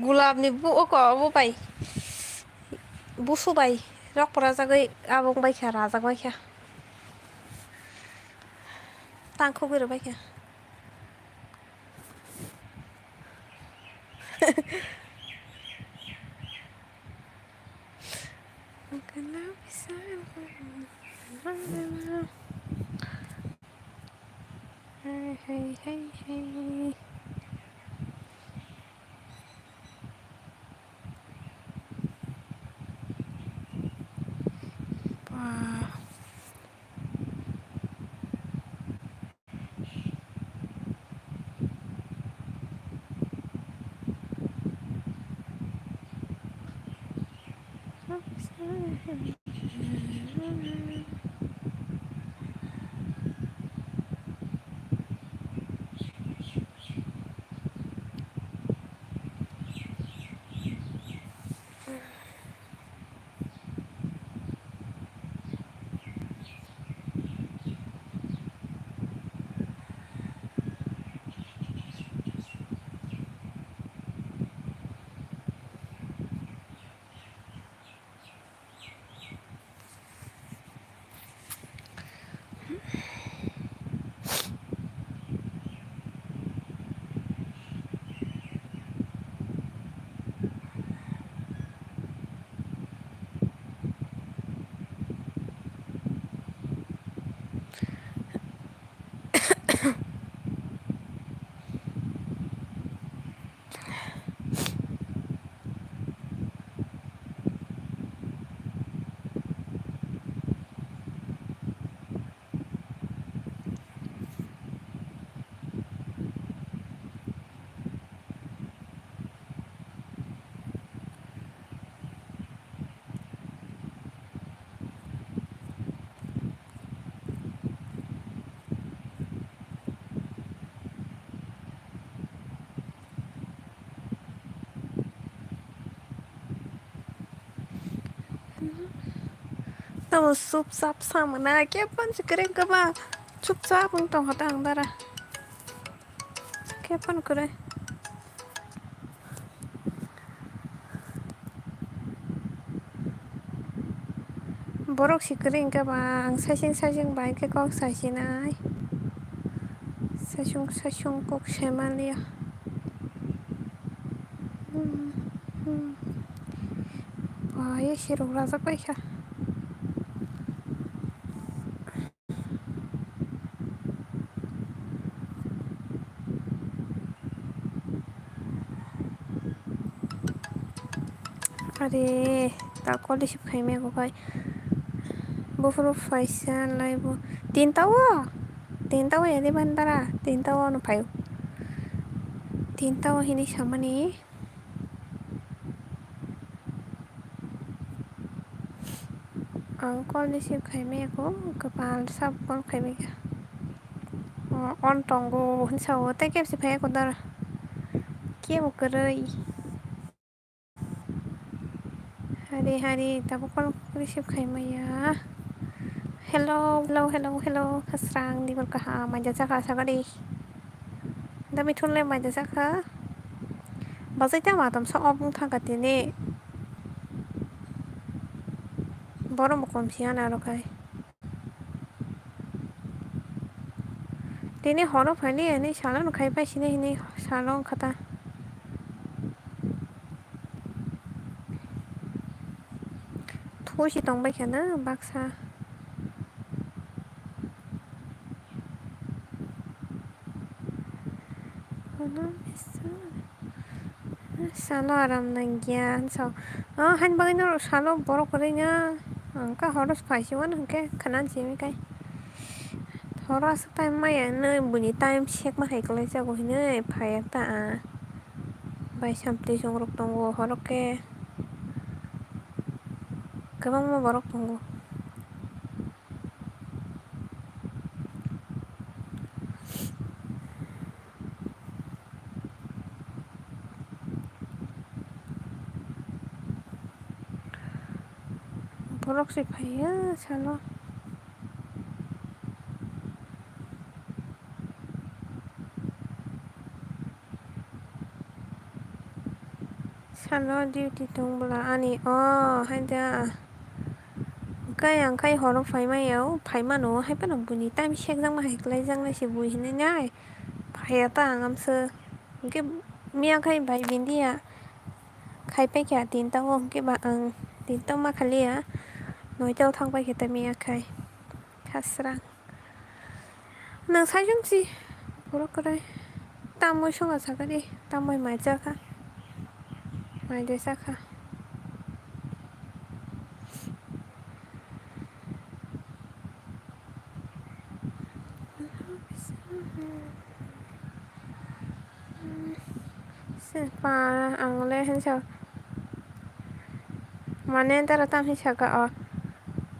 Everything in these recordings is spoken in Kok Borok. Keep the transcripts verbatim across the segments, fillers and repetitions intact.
Gulabni bu-, oko obo bai. Busu bai. Rok porajagwi abong bai kha, rajak bai kha. Tangkhogwi rw bai kha. Hey, hey, hey, hey. Ba. Tamo chupchap samana, khe phone se kwrwi kwbang. Chupchap wng tongkha ta ang dara. Khe phone kwrwi. Borok si kwrwi hwnkhe ba ang saichung saichung bai khe kok saisinai. Saichung saichung kok saimanliya. Hmm, hmm. Ba, ye sirok rajak bai kha. Are, ta call receive khaimaya kho khai. Buphuru phaisa laibo. Tinta o? Tinta o yadi bandara? Tinta o no phaio. Tinta o hini samani. Ang call receive khaimaya kho, kwpal sabo call khaimaya. O, on tongo hinsa o, tei kebsi phaiya kho dara. Kebo kwrwi. Hari hari, tabuk call receive khaimaya. Hello, hello, hello, hello. Khasrang, dibor kaham, maija chakha, sakari. Da mithun le maida jakha. Bazai ta matom sa obung thangkha tini. Borok bo kom siya na rok hai. Tini horo phaili ani salo no khai pai sini hini salo wngkha ta. Thusi tongbai kha na baksa. Salo aram nangya hinsa. O, hain bagwi no salo borok kwrwi no. Ang kha horo phai si mano hwnkhe khna simi kai. Horo aswk time maya hinwi buini time sekma hai kwlai jago hinwi phaiya ta. Bai samtwi chongrok tongo horo khe. Kwbangma borok tongo. Borok se phaiya salo. Salo duty tong bwla ani o hai da. Hwnkhe ang khai horo phai maya o, phai mano hai phano buini time sekjakma hai kwlaijaknai se bui hinui nai. Phaiya ta ang amswk. Hwnkhe miya khai bai bindiya khai paikha tinta o, hwnkhe ba ang tinta ma khaliya noita o thang paikha ta miya khai. Khasrang. Nang sai jong si. Borok kwrwi. Tamwi songa sakha di. Tamwi mai chakha. Mai de chakha. Sir pa ang le hinsa. Mane dara tam hinsa ka o.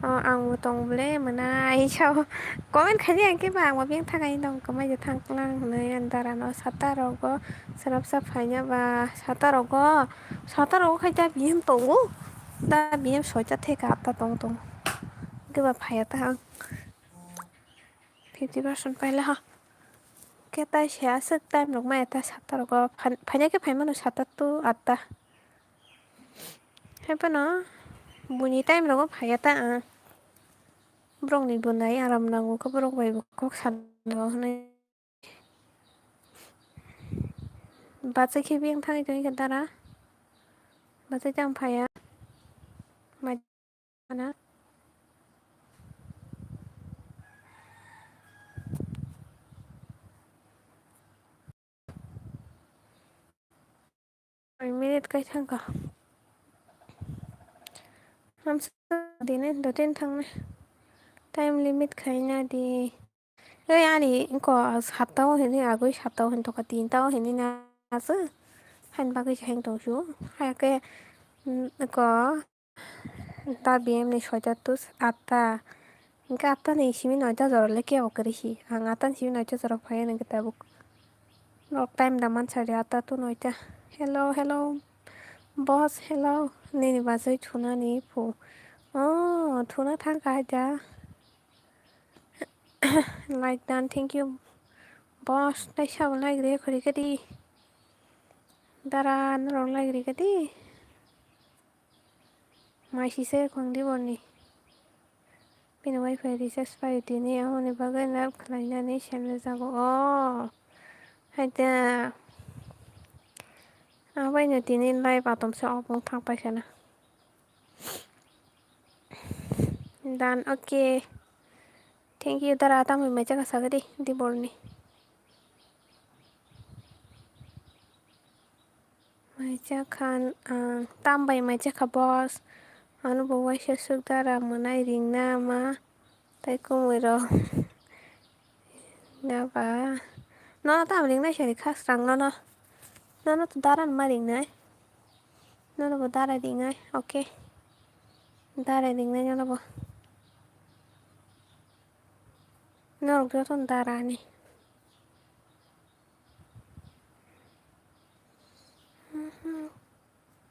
O ang bo tong bole mwnai hinsa o. Comment khaidi ang khe ba ang bo beng thakai tong kwmai je thang lang hinui ang dara no sata rogo srapsa phaina ba sata rogo sata rogo khai da bihim tongo. Da bihim soita theka atta tong tong. Khe ba phaiya ta ang. Fifty percent paila ha. Khe tai se aswk time rok maya ta sata rogo phan-, phaina khe phai mano sata to atta. Hai phano buini time rogo phaiya ta ang. Borok ni bo nai aram nango khe borok bai bo kok sano hinui. Bachai khe beng thangwi tongwi khe dara. Bachai tang phaiya. Mai. Ano. Minute kai thangkha. Hamsa dine dotin thangnai. Time limit khaina di. Ei ani ko satta o hini agoi satta o hin toka tinta o hini na asu. Han bagwi se hang tong su. Hai ke, mm, ko ta B M ni soita to atta. Hingke atta ni simi noita jora le kebo kwrwi si. Ang atta ni simi noita jora phai nang khe tabuk. Nok time da man sari atta to noita. Hello, hello. Boss, hello. Nini bajai thuna ni phu. Oh, thuna thang ka haja. Like dan, thank you. Boss, tai sabo like re khori kadi. Dara norok like re kadi. Mai sise khong di borni. Bini wifi recharge pai tini, aboni bagwi nerve khlainani sendel jago. Oh, hai da. Abaino tini live atomsa off wng thang paikha na. Dan, okay. Thank you, dara, tamni mai chakha sagadi, di borni. Mai chakha, ang tam bai mai chakha boss. Ano bo waisa suk dara mwnai ringna ma. Tai kumui rok. Naba. Nono tam ringnai sari khasrang nono. Nono to dara ma ringnai. Nono bo dara ringnai. Okay. Dara ringnai nono bo. Norok joto dara ni.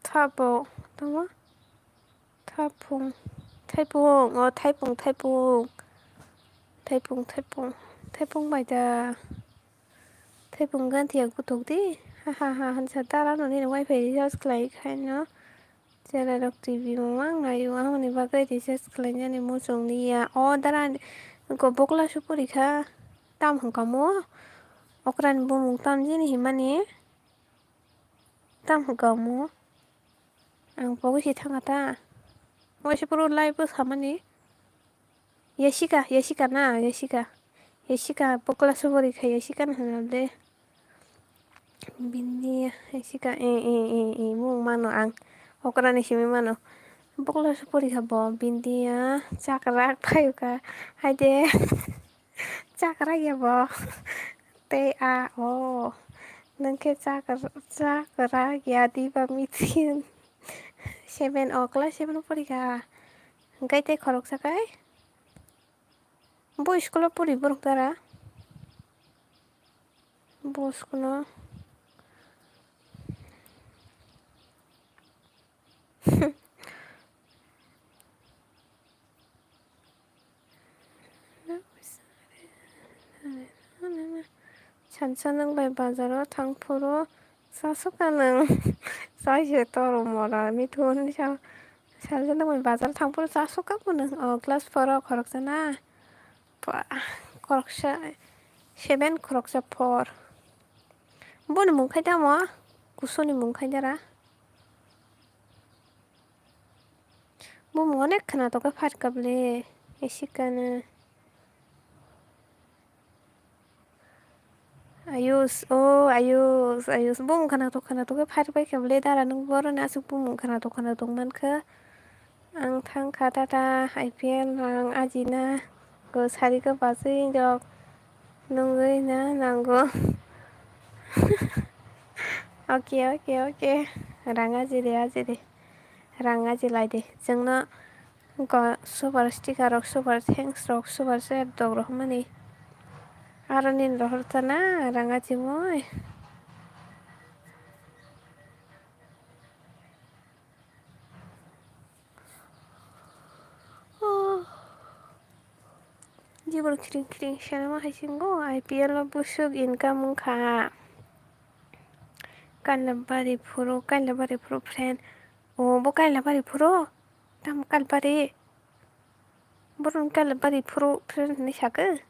Thabo, tamo? Thapung, thaipung, o thaipung, thaipung. Thaipung, thaipung, thaipung bai da. Thaipung ganti ya kutuk di. Ha, ha, ha, hansa dara no nini wifi recharge khlai khai no. Chera rok T V mo mang naio, amoni bagwi recharge khlainani muchung liya. O dara ni ko bokla su pori kha. Tam hwnkha mo? Okra ni bumung tam jini himani. Tam hwnkha mo? Ang pogwi se thangkha ta. Waisa phuru live o samani. Yasika, Yasika na, Yasika. Yasika, bokla su pori kha, Yasika na hwnam de. Bini Yasika, e, e, e, e, mung mano ang. Okra ni simi mano. Bokla su pori kha bo, bini ya, chakra phaikha. Hai de. Chakra ya bo. Tei a o. Nang khe chakra, chakra ya di ba mithin. Seven o, class seven o pori kha. Hingkai tei khoroksa kai. Bo school o pori borok dara. Bo school o. Sansa nwng bai bazar o thang phuru Chasuk ka nwng. Chai se toro mora mithun sa. Salsa nang bazar thang phuru chasuk ka bo nwng. O class four o khoroksa na. Pa, khoroksa seven khoroksa four. Boni mung khai tamo? Kusuni mung khai dara. Bumung onek khwna tokhe phar kable. Esikano. Ayus, o Ayus, Ayus, bumung khwna tok khwna tokhe phar pai kable dara nwng boroni aswk bumung khwna tok khwna tong mankha. Ang thang kha tata I P L rang ajina go sari go bachwi jok nungwi na nango. Okay, okay, okay. Rang aji de, aji de. Rang aji lai de. Chwngno go super sticker rok, super thanks rok, super chat rok rohormani. Aro nini rohor ta na rang aji moi. Jibor khiring khiring swnama hai se wngo, I P L o bwswk income wngkha. Kailabari phuru, Kailabari phuru friend. O, bo Kailabari phuru? Tamo Kailabari? Borok Kailabari phuru friend hinwi sakhe?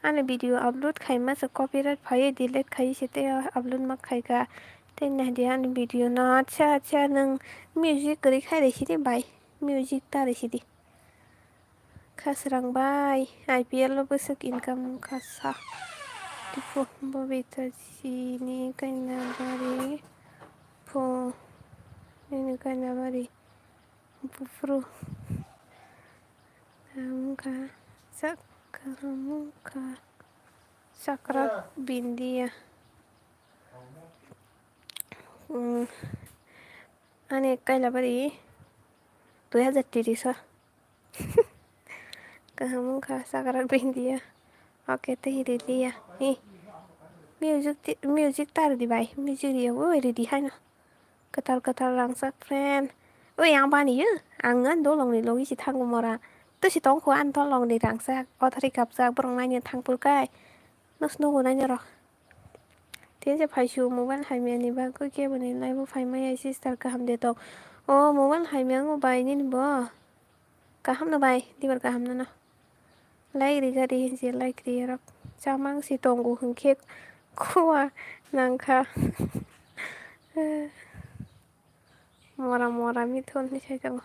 Ani video upload khaima se copyright phaiwi delete khaiwi se tei upload ma khaikha. Tei naidi ani video no, acha, acha, nwng music kwrwi khai rw sidi bai. Music ta rw sidi. Khasrang bai, I P L o bwswk income wngkha sa. Tipo, Bobita chini Kailabari pho, nini Kailabari buphuru. Wngkha, sak, wngkha, sakrak bindia. Hmm, ani Kailabari dui hajar tiris o. Kaham wngkha, sakrak bindia. Okay, tei riliya. Hi. Music ti-, music ta ridi bai. Music riya bo ridi haino. Kwtal kwtal rangchak friend. Oi, ang bani yo. Ang ani dolong ni logi si thango mora. To si tongkho ani dolong ni rangchak. Othari kapchak borok naina thangpur kai. Nos nogo naina rok. Tei je phaisu mobile hamya ni bagwi kebo ni live o phai maya sister kaham de tong. O mobile hamya wngo bai nini bo. Kaham no bai, dibar kaham no no. Like ri gari hinse like ri rok. Chamang si tongo hinkhe khua nangkha. Mora mora mithun ni sai tongo.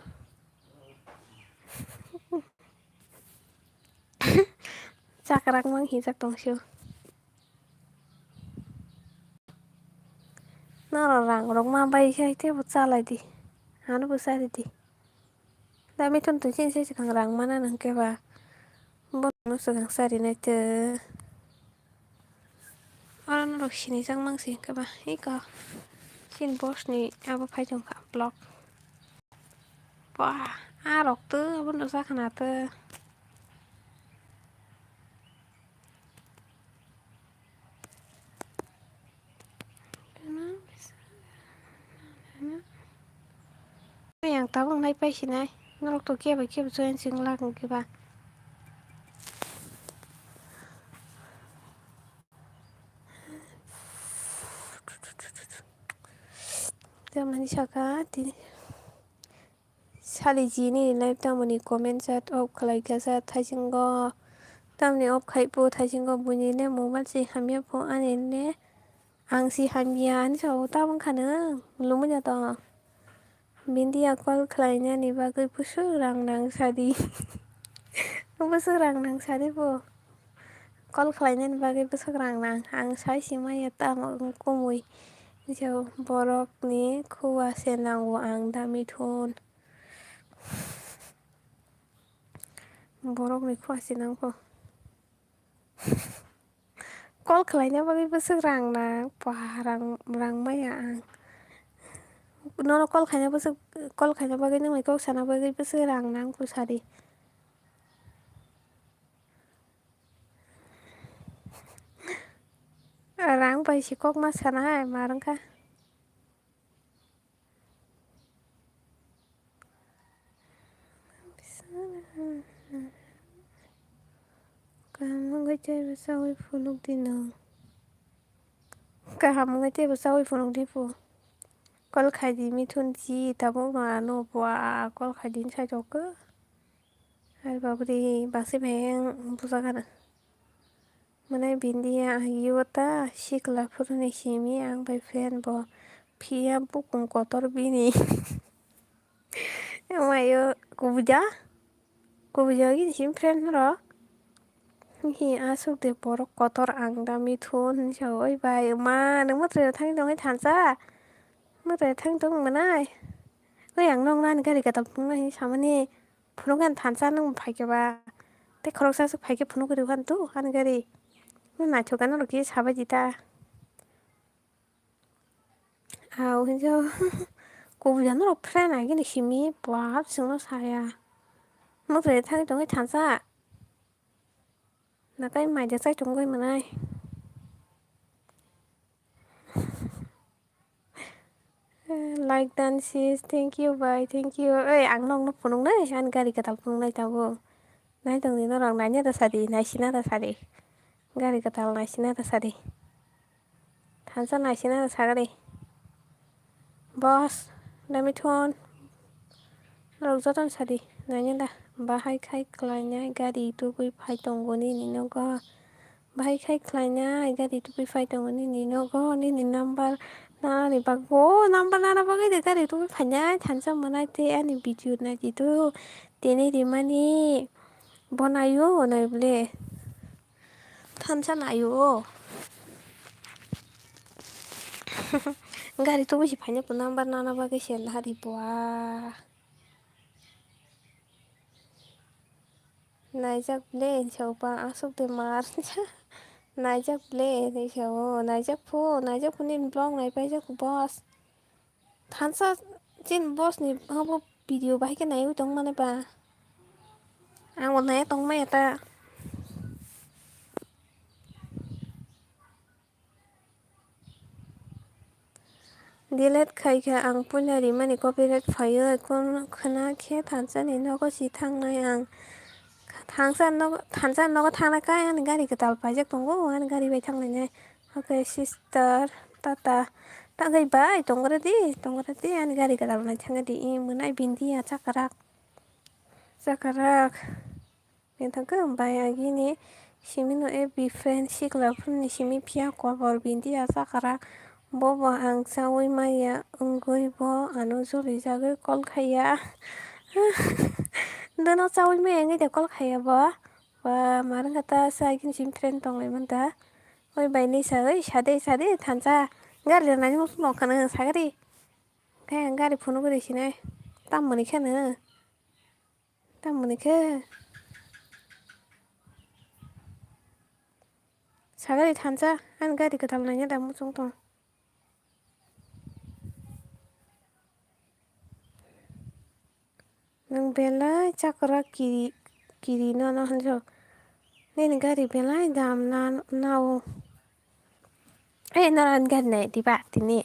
Chakrak mang hi chak tong sio. Norok rang rok ma bai khe tebo chalai di. Ano bo chari di. Da mithun twi chini se swkang rang mana nang khe ba. Bono swkang chari nai twi. Oro norok sinijak mang se hinkhe ba. Iko. Chini boss ni abo phai tong kha vlog. Wah, ah, rok to, abono sa khana to. Yang tabuk nai pai sinai, norok to kebo kebo join sing lakong keba. Tamani saka tini. Sali jini live tamoni comment chat off khlai kha sa thaisingo. Tamni off khai po thaisingo buini le mobile si hamya po ani le ang si hamya ani sa o tabang khana lumuya to. Bindia call khlai nani bagwi bwswk rang nang sadi. Bwswk rang nang sadi po. Call khlainani bagwi bwswk rang nang. Ang sai si maya tamo wng kumui. Jao borokni khua se nango ang da mithun. Borokni khua se nangkho. Call khlaina bagwi bwswk rang nang. Pah, rang, rang maya ang. Nono call khaina bwswk, call khaina bagwi nwng bai kok sana bagwi bwswk rang nang kho sadi. Rang bai si kok ma sana hai ma rwngkha. Kaham wngwi tei bwsa wi phunuk di no. Kaham wngwi teibo chaui phunuk di phu. Call khai di Mithun ji, tabuk no ano bua call khai di sai tok khe. Hai babri, baksa beng buja gana. Mwnai bindi ya, agi o ta sikla phuru ni simi ang bai friend bo. Phiya bukung kotor bini. Amayo kubuja. Kubuja gini simi friend rok. Hi asuk de borok kotor ang da Mithun hinsa oi bai ma nang mwtai thang tong thansa. Mwtai thang tong mwnai. Oi ang nong nani gari gadal phunukna hinwi samani. Phunukna thansa nwng phaikhe ba. Tei khoroksa aswk phaikhe phunuk rw khan tu ani gari. Nwng naithok gana rw khe sabai di ta. Au hinjo. Kubui jano rok friend agini simi buat singno saya. Mwtai thang tongwi thansa. Nakai maida chai tongwi mwnai. Like done sis, thank you bhai, thank you. Oi, ang nokno phunuknai, ani gari kwtal phunuknai tabuk. Nai tongdi norok, naina da sadi, naisina da sadi. Gari kwtal naisina da sadi. Thansa naisina da sagadi. Boss, da Mithun. Norok jotono sadi, naina da. Bahai khai khlainai gari tubui phai tongo nini nogo. Bahai khai khlainai gari tubui phai tongo nini nogo, nini number nani bagwi, o number nana bagwi de gari tubui phainai thansa mwnai tei ani video naidi do tini rimani bo naio nai bwle thansa naio o gari tubui se phainai bo number nana bagwi se lari bua. Naijak ble hinsa o ba aswk de mar. Naijak ble hinsa o, naijak phu, naijak phu nini vlog naipaijak boss. Thansa chini boss ni abo video bahai khe naiwi tong mani ba. Ang bo naiya tong maya ta. Delete khai kha ang puila rimani copyright phaio, ekon khwna khe thansa ni nogo si thangnai ang. Thansa nogo, thansa nogo thangna kai ani gari kwtal paijak tongo, ani gari bai thanglainai. Okay, sister, tata. Tangwi bai, tongora di, tongora di, ani gari kwtal nai thangdi, i mwnai bindi ya chakrak. Chakrak. Nini thangkhe bai agini simino F B friend sikla phunukni simi phiya kobor bindi ya chakrak. Bobo ang chaui maya wngwi bo ano jolijagwi call khaiya. Dono chaui maya wngwi de call khaiya bo. Ba ma wngkha ta sa agini simi friend tonglai manta. Oi bai nisa oi sade sade thansa. Gari rwnani muchung nokha nw sagari. Khe ang gari phunugwi sinai. Tamoni khe nw. Tamoni khe. Sagari thansa, ani gari kwtal naina da muchung tong. Nwng belai chakra kiri, kiri nono hinjo. Nini gari belai dam na, nao. Ei, norok ani gari nai diba tini?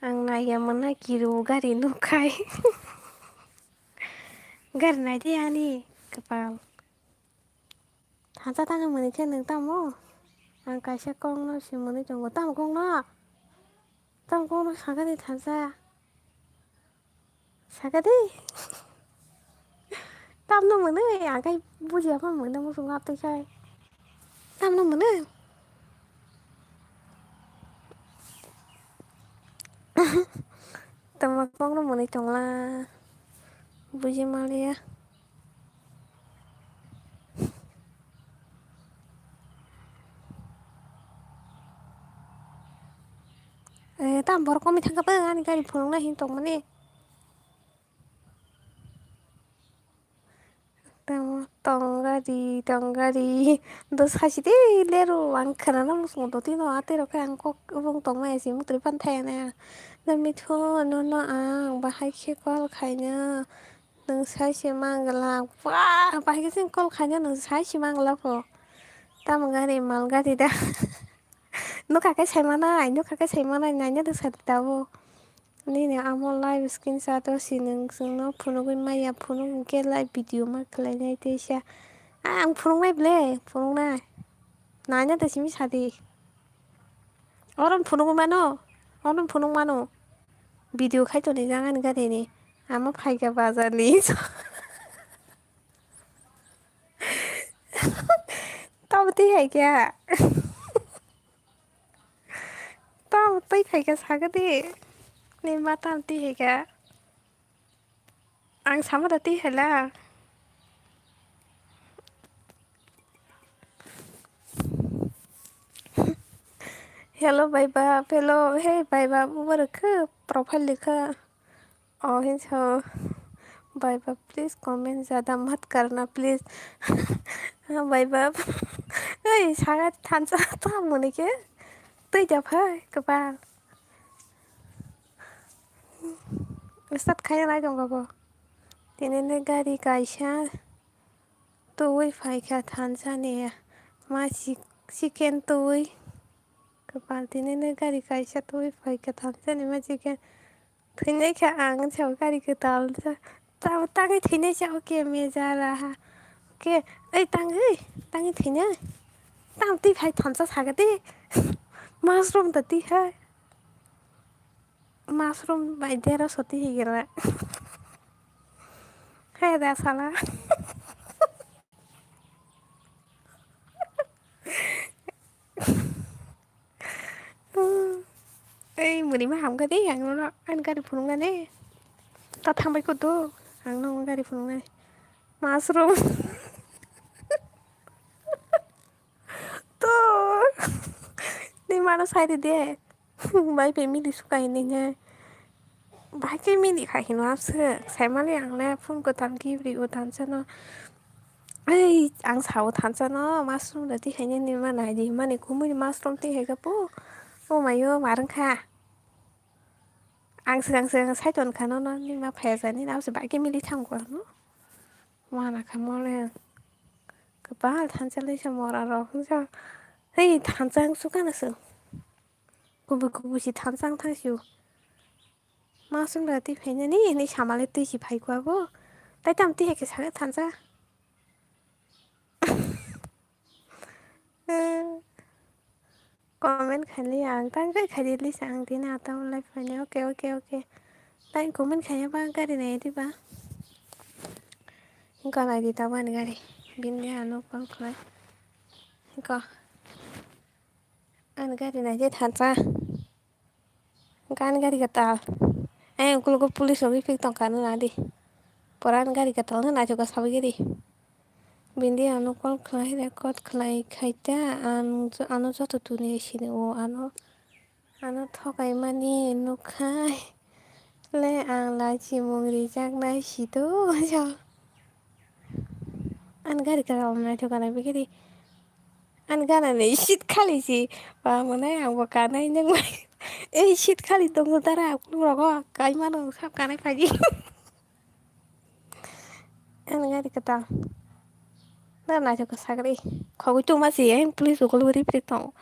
Ang naiya mwnai kiru gari nukhai. Gari nai di ani kwpal. Thansa tangwi mwnwi khe nwng tamo? Ang kaisa kokno si mwnwi tongo. Tamo kokno? Tamo kokno sakani thansa? Saka de. Tamno mwnwi, ang khai bujiya pha mwnwi muchungo aptwi khai. Tamno mwnwi. Tamo kokno mwnwi tongla. Buji maliya. Eh, tam borok komwi thangkha bw ani gari phunukna hin tongmani. Tamo tong gari, tong gari. Do sachi de lero ang khwnana muchungo do tino aterok khe ang kok bung tongmaya si mutri pan thaya na. Nami tho nono ang bahai khe call khaina. Nwng sai se manglak. Ba, bahai khe chwng call khaina nwng sai se manglak kho. Tamo gari mal gari da. Nukha khe sai manai, nukha khe sai manai, naina da sadi tabuk. Nini amo live screenshot o si nwng chwngno phunugwi maya, phunuk hwnkhe live video ma khlainai teisa. A, ang phunuknai ble, phunuknai. Naina da simi sadi. Orom phunuk mano, orom phunuk mano. Video khai toni jang ani gari ni. Ama phaikha bazar ni. Tamo twi hai kha. Tamo twi phai kha sakha di. Ni ma tamo twi hai kha. Ang sama da twi hai la. Hello, bhai bab. Hello, hey, bhai bab. Ubar khe profile likha. Oh, hinso. Bhai bab, please comment zyada mat karna, please. Ah, bhai bab. Ei, saga thansa ta muni ke. Tei ja phai, kepal. Start khai nai dong babo. Tini ne gari kaisa. Twi phaikha thansa ni ma chik-, chicken twi. Kwpal tini ne gari kaisa twi phaikha thansa ni ma chicken. Thwinai kha ang sa gari kwtal sa. Ta-, tangwi thwinai sa, okay, mejara ha. Okay, ei tangwi, tangwi thwinai. Tang twi phai thansa saga de. Mushroom ta twi hai. Mushroom bai dera soti higira. Hai da sala. Ei, muni ma hamkha de, ang nono ani gari phunuknani. Ta thangbai kudu, ang nono gari phunuknani. Mushroom. To. Ni mano sai de de. Bai pe mili sukai ni he. Bai ke mili khai hino apse. Sai mali ang le phone ko tam ki bri o tam chano. Ei, ang sao thansa no, mushroom da twi khaina ni ma nai di, mani kumui mushroom twi hai ka po. O mayo, ma rwng kha. Ang swkang swkang sai ton kha no, no, ni ma phaya jani, na se bai ke mili thang ko no. Ma na kha mo le. Kwpal thansa le se mora rok, hwnsa. Hei, thansa ang suka na se. Kubu kubu si thansa ang thang siu. Mushroom da twi phaina ni, ni sama le twi si phai ko abo. Tai tam twi hai ke sa thansa. Comment khaili ang, tang kai khaili sa ang tini atam live khaini. Okay, okay, okay. Tang comment khaini ba gari nai di ba. Gana di ta ban gari. Bini ano call khlai. Ko. An gari nai je thansa. Gan gari kwtal. Ai, ukulok police rok bipik tongkha no nadi. Poran gari kwtal no naithok kha sabai gari. Bindi ano call khlai, record khlai khaita, ang, ano joto tuni sini o, ano, ano thokaimani nukhai. Le ang lachimung rijaknai sito, jo. Ani gari kwtal naithok kha nai bikiri. Ani gana ni seat khali si. Ba mwnai ang bo kanai nang bai. Ei seat khali tongo dara, ukulok rogo kai mano sab kanai phaidi. Ani gari kwtal. Na naithok kha sagri. Khogwi tongma si, ei police ukulok ripri tong.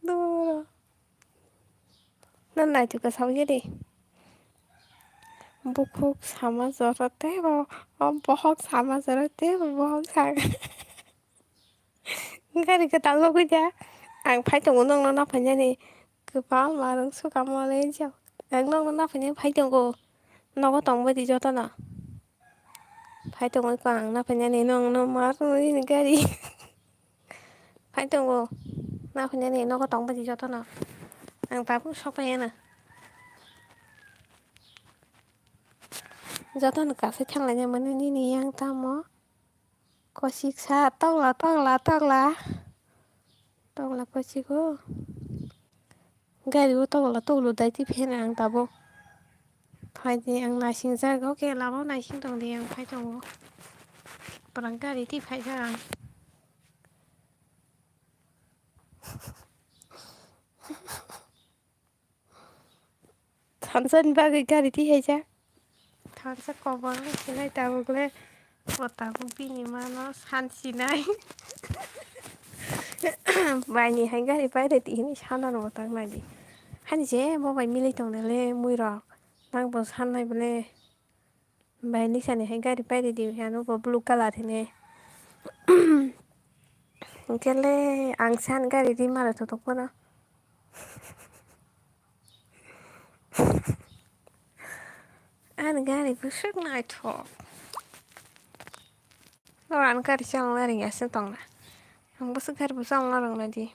Doro. Na naithok kha sabai gari. Bukhuk sama jora tebo, o bohok sama jora tebo, bohok sa. Gari kwtal nugwi da. Ang phai tongo nokno naphainani. Kwbangma rwng sukha mo le jao. Ang nokno naphainani phai tongo. Nogo tongbai di jotono. Phai tongo ko ang naphainani nokno ma rwngwi ni gari. Phai tongo. Naphainani nogo tongbai di jotono. Ang tabuk sokphaiya na. Jotono kasai thanglaina mano nini yang tamo. Kosik sa, tokla, tokla, tokla. Tokla kosik o. Gari o tokla, tokla dai ti pheno ang tabuk. Phai di ang naising jak, o ke lama o naising tong di ang phai tongo. Pwrang gari ti phai jak ang. Thansa ni bagwi gari twi haijak. Thansa kobor sinai tabuk le, o tabuk bini mano san sinai. Bai ni hai gari pai re twi hini sana rw tak nai di. Hani je bo bai milai tong nai le mui rok. Nang bo san nai bole. Bai Nisani hai gari pai ridi, ano bo blue colour hini. Hwnkhe le ang san gari ri mara totok phano. Ani gari bwswk naithok. Oro ani gari chalokna ringya se tongna. Ang bwswk gari bo chalokna rwngna di.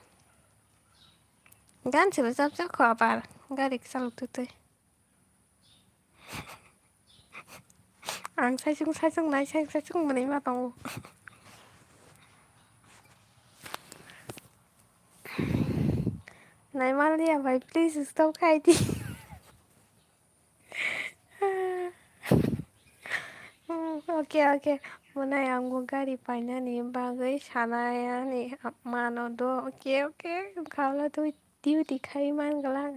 Gan se bo chap chap kho abar gari chalok twi twi. Ang saichung saichung nai, saichung saichung mwnwi ma tongo. Naimanliya bai, please stop khai di. Hmm, okay, okay. Mwnai ang bo gari painani bagwi sanai ani mano do. Okay, okay. Khaula twi duty khai man glak.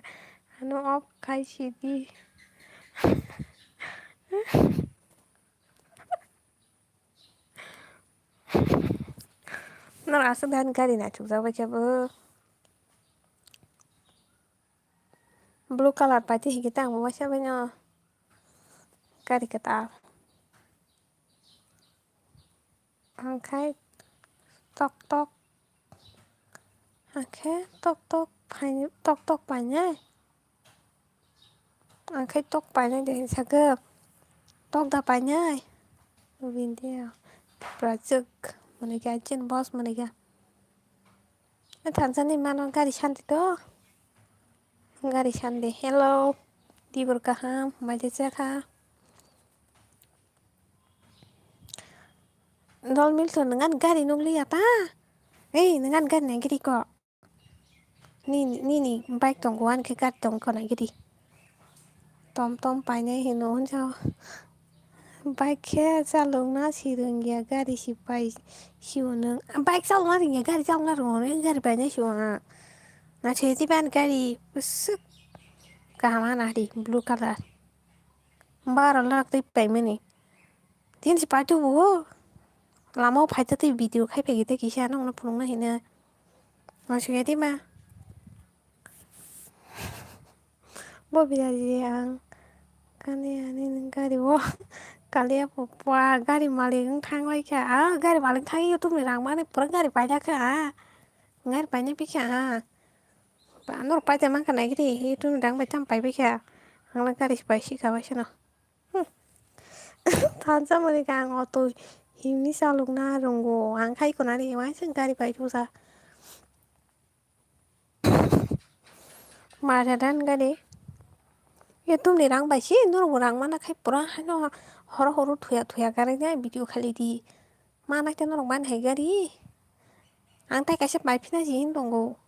Ano off khai sidi. Nor aswk dan gari naithokjak bai khe bo. Blue colour paiti hikhe tang bo waisa baino gari kwtal. Hwnkhe tok tok, hwnkhe tok tok phai-, tok tok painai. Hwnkhe tok painai de hinsa khe, tok da painai. Bini de, Prajwk mwnwi kha, chini boss mwnwi kha. Thansa ni mano gari santi to. Gari sandi. Hello. Tibur kaham, maja chakha. Dol Milton, ngan gari nukliya ta? Ei, ngan gari nagiri ko. Nini, nini bike tongo, ani khe gari tongo nagiri. Tom tom painai hino hwnjao. Bike khe chalokna si rwngya, gari si pai sio nwng. Bike chalokna rwngya, gari chalokna rwngo, gari painai sio ang. Naisai tei bani gari bwswk kaham, ano hari blue colour. Baro lakh tei paimani. Tini si paithugo. Lama o phaitha tei video khai phai tei kisa nokno phunukna hino. Naisai tei ma. Bo biyari ang kani ani gari o kaliya pupua gari malik wng thang lai kha. Ah, gari malik thang YouTube ni rang mani pura gari paida kha. Gari paina pikha. Ba norok paida mankha nai gidi YouTube ni rang bai tam pai pikha. Ang gari pai sikha bai sano. Hmm. Thansa mani kha ang auto himni chalokna rwngo. Ang khai khuna ri waisa gari pai thusa. Maradan gari. YouTube ni rang bai si norok bo rang mana khai pura haino horo horo thuya thuya gari nai video khali di. Mana khe norok ban hai gari. Ang tai kaisa pai phina si hin tongo.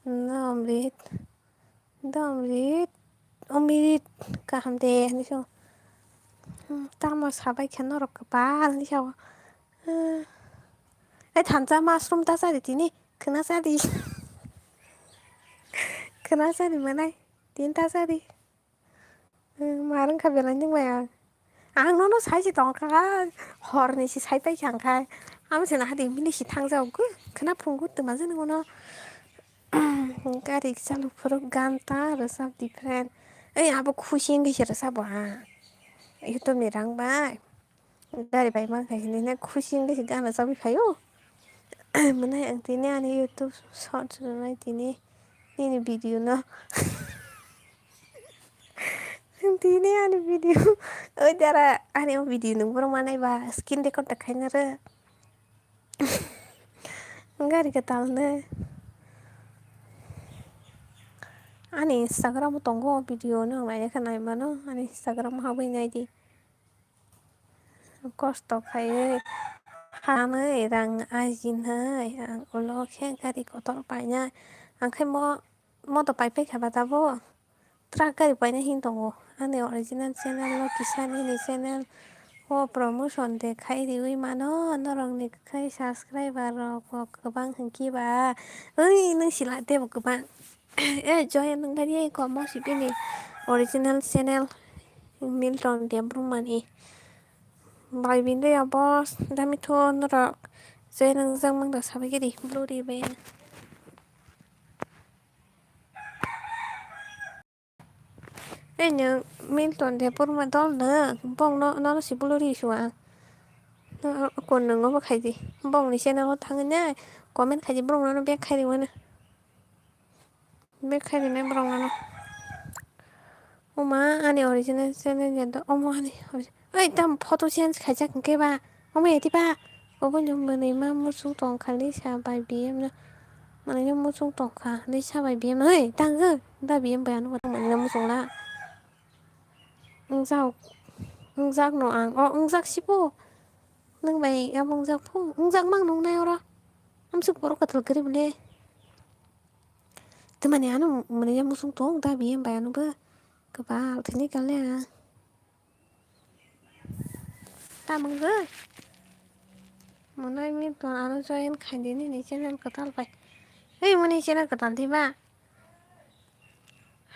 Nomrit. Domrit. Omirit. Kaham de hinwi song. Hmm, tamo sabai khe norok kwbal hinwi sao. Hmm. Ai thansa mushroom ta sadi tini. Khna sadi. Khna sadi manai. Tin ta sadi. Hmm, ma rwngkha belai nung bai ang. Ang nono sai se tongkha, hor ni se sai pai kha ang khai. Amo se naha di bini se thang jao gw, khna phungo twma jani uno. Gari chalu phuru gan ta rwchap different. Ei abo khusi wngwi se rwchap bo ha. YouTube ni rang bai. Gari bai mankha hinwi khusi wngwi se gana chagwi phaio. Mwnai ang tini ani YouTube short rwnai tini nini video no. Tini ani video. Oi dara ani o video nung borok manai ba screen record ta khaina re. Gari kwtal ne. Ani Instagram o tongo o video no ang naina khe nai mano ani Instagram o habwi nai di. Kosto khaiwi, hanwi, rang ajinai, ang ulo khe gari kotor painai. Ang khe mo-, moto pai paikha ba tabuk. Truck gari painai hin tongo. Ani original channel no kisa nini channel o promotion de khai riwi mano. Norokni khai subscriber rok bo kwbang hinkhe ba. Ui, nwng sila tebo kwbang. Eh, Joya, nwng gari ai komo si bini original channel Milton Debbarmani. Bai bini ya boss, dami tho norok. Joya, nwng jang mang da sabai gidi, blue ribbon. Tei nwng Milton de porma dol nwng, bong no, nono si bulu ri sua. No, kon nwng obo khaidi. Bong ni channel o thangwi nai comment khaidi, borok nono back khai rwmano. Back khai rwnai borok nono. Oma ani original channel ya do, omo ani origi-, oi tam photo change khaijak hwnkhe ba. Omo ya di ba. Obo ni mwnwi ma muchung tong kha Lisa bai B M no. Mwnwi no muchung tong kha Lisa bai B M no. Oi tang ho. Da B M bai ano mwnwi no muchung la. Wngjak, wngjak no ang. O wngjak si pho. Nwng bai abo wngjak pho. Wngjak mang nung nai oro. Amsuk borok kwtal kwrwi bole. Twmani ano mwnwi no muchung tong da B M bai ano bo. Kwbal thwini kal le ang. Tamung goi. Monai mi ton ano join khaidi nini channel kwtal bai. Ei moni channel kwtal di ba.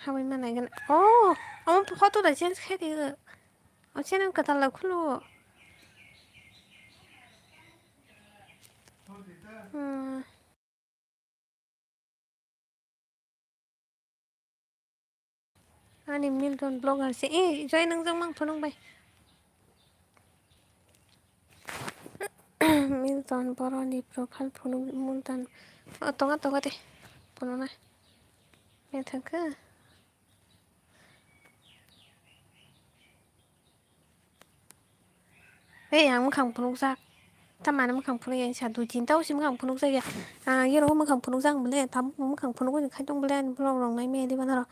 Habai manai gana. Oh, amo photo da change khai di. O channel kwtal la khulu. Hmm. Ani Milton blogger se, eh, join nang jang mang phunuk bai. Milton boroni profile phunuk Milton. Oh, tonga, tonga de. Phunuk na. Ya thangka. Ei, ang mwkhang phunukjak. Tamani mwkhang phunuk ya, sa dui tin ta usi mwkhang phunukjak ya. Ah, yero mwkhang phunukjak bole, tam mwkhang phunuk ni khai tong bole, ani vlog rok nai maya di banaro.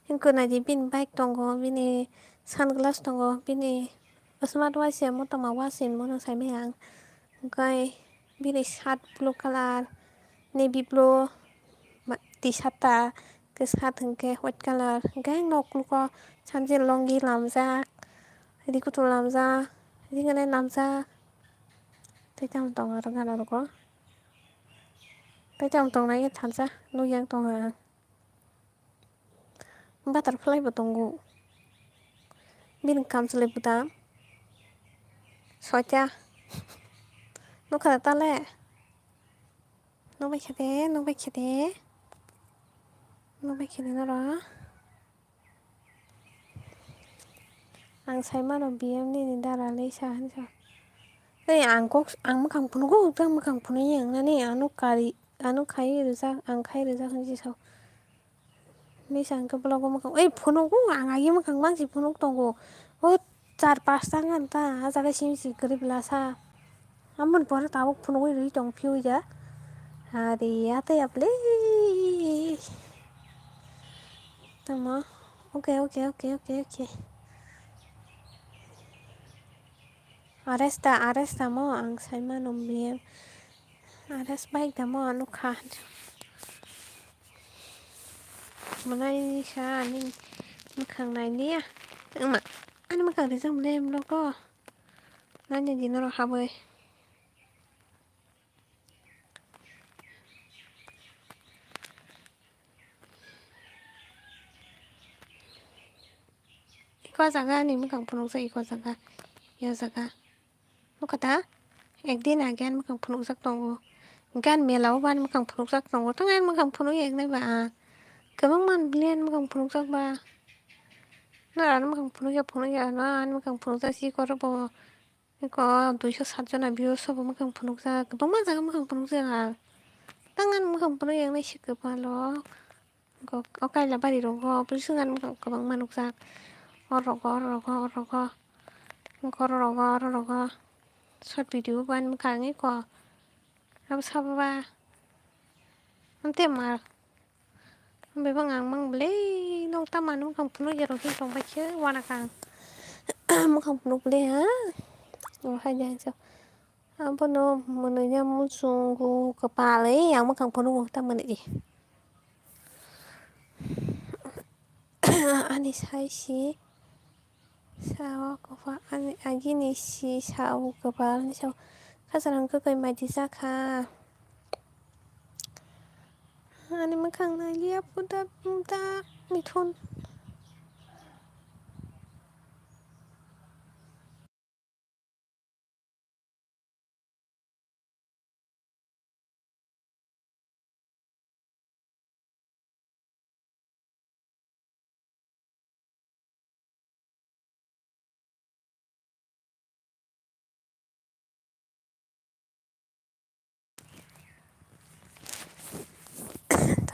Hingkhe nai di bini bike tongo, bini sunglass tongo, bini smart watch ya, motoma watch hinmano sai maya ang. Hingkhe bini shirt blue colour, navy blue, ma-, T-shirt ta kwchak hwnkhe white colour, hwnkhe nok luko sanjil longi lamjak, ri kutung lamjak, ri gwnai lamjak, tei tamo tongo aro gana rogo, tei tamo tongnai thansa nukya tongo ang. Butterfly bo tongo. Bini kamchwlwi bwdam soita. Nukha da tale? Nukbai khe de, nukbai khe de. Nukbai khe de norok. Ang sai mano B M nini dara le sa hinsa. Tei ang kok, ang mwkhang phunugo, tei mwkhang phunui ya wngnani, ano kari, ano khai rijak, ang khai rijak hinwi sa. Misa hwnkhe vlog o mwkhang, ei phunugo, ang agi mwkhang mansi phunuk tongo. O char pasta ngan ta, ah jaga simi si kwrwi bwlasa. Amoni pore tabuk phunugwi rwi tong phiyo ya. Are, ate ya ple. Tamo. Okay, okay, okay, okay, okay. Aresta, aresta mo ang sai mano B M. Arest bai tamo ano kha. Mwnai sa ani mwkhang nai liya. Wngma ani mwkhang rijak mwnai vlog o. Nani di norok habwi. Iko jaga ni mwkhang phunukjak iko jaga. Yo jaga. Nukha da? Ekdin age ani mwkhang phunukjak tongo. Gan mela o bo ani mwkhang phunukjak tongo. Tang ani mwkhang phunuk eknai ba ang. Kwbangma bwlai ani mwkhang phunukjak ba. Nang ani mwkhang phunukya phunukya ano ani mwkhang phunukjak si koro bo. Eko duiso sat jona viewers rok bo mwkhang phunukjak, kwbangma jaga mwkhang phunukjak ang. Tang ani mwkhang phunuk yang nai se kwpalo. Eko o kaila bari rogo, bwswk ani mwkhang kwbangma nukjak. Oro rogo, oro rogo, oro rogo. Eko oro rogo, oro rogo. Short video bo ani mwkhang eko. Abo sabo ba. Ante mar. Bebak ang mang bwle, nok tamo ano mwkhang phunuk ya rok hin tong bai khe wana kang. Mwkhang phunuk bwle ha. O hai de so. Abono mwnwi ya muchungo kwpal, ei ang mwkhang phunuk ta mwnwi. Ani sai si. Sao kwpal ani agini si sao kwpal ni sao khajang kwkwi maidi jakha. Ani mwkhang nai liya puda puda mithun.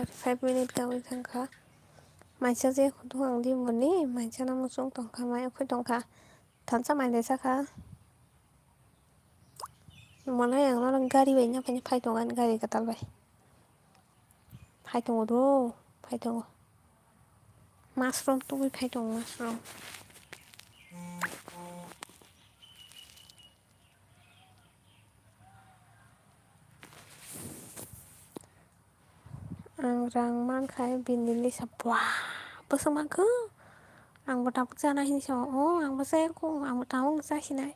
five minute kawi thangkha. Maisa je khudu ang di boni, maisa no muchung tongkha, mai khoi tongkha. Thansa mai de sakha. Mane ang no gari bai na phai, phai tongo ani gari kwtal bai. Phai tongo do, phai tongo. Mushroom tubui phai tongo, mushroom. Ang rang mankha bini lisa bwaa bwswk mankha. Ang bo tabuk chana hinwi sa o, ang bo chaya kho, ang bo tabuk chasinai.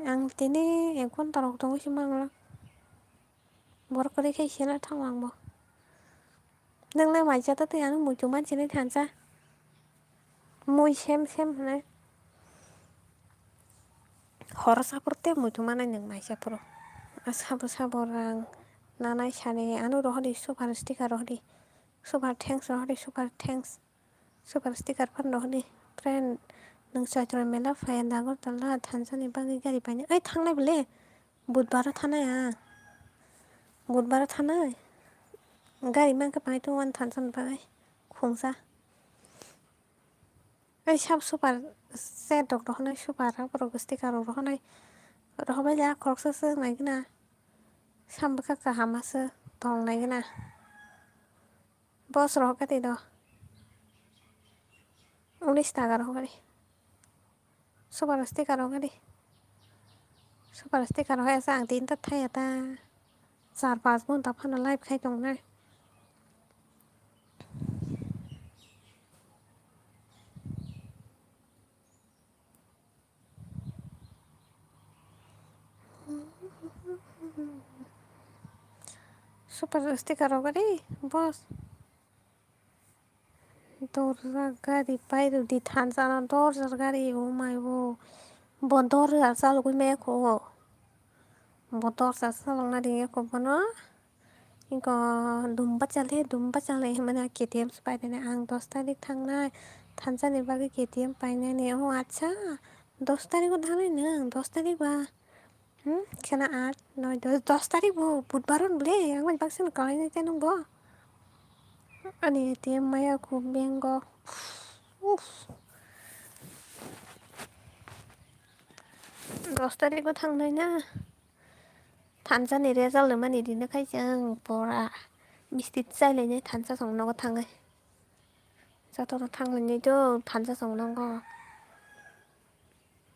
Ang tini ek ghonta rok tongwi se manglak. Borok kwrwi khe sena thango ang bo. Nwng le mai cha ta tei ano muitu manchini thansa. Mui sem sem hwnwi. Horo saphuru tei muitu manai nwng mai cha phuru. A sabo sabo rang nanai sani ano rohor di super sticker rohor di. Super thanks rohor di, super thanks. Super sticker phan rohor di. Friend, nwng Chaitya Mela phai Agartala thansa ni bagwi gari painai. Ai thangnai bole. Budbar o thanai a. Budbar o thanai. Gari mankhe pai tongo ani thansa ni bagwi. Khungsa. Ai sab super set rok rohornai, super rok borok sticker rok rohornai. Rohorbai le a khoroksa se nai gana. Sam bwkha kaham ase tong nai gana. Boss rohor khe twi do. Unis taka rohor khe di. Super sticker rohor khe di. Super sticker rohor asa ang tinta thaya ta. Char pas ghonta phano live khai tongnai. Super sticker rohor khe di, boss. Dorja gari pairwdi thansa no dorja gari, oh my bo. Bo dorja chalogwi maya kho. Bo dorja chalokna ringya kho bono. Inko dum bachale, dum bachale hwnmani K T M se painani ang dos tarik thangnai thansa ni bagwi K T M painani. Oh acha, dos tarik o thangnai nwng, dos tarik ba? Hmm, khena aat, noi, dos, dos tarik bo, budbar hwn bole, ang bai baksa no kalainai tei nwng bo. Ani A T M maya kho bank o. Uff. Dos tarik o thangnai na. Thansa ni result rwmani rina khai chwng pora misti chailainai thansa song nogo thangwi. Jotono thanglainai do thansa song nogo.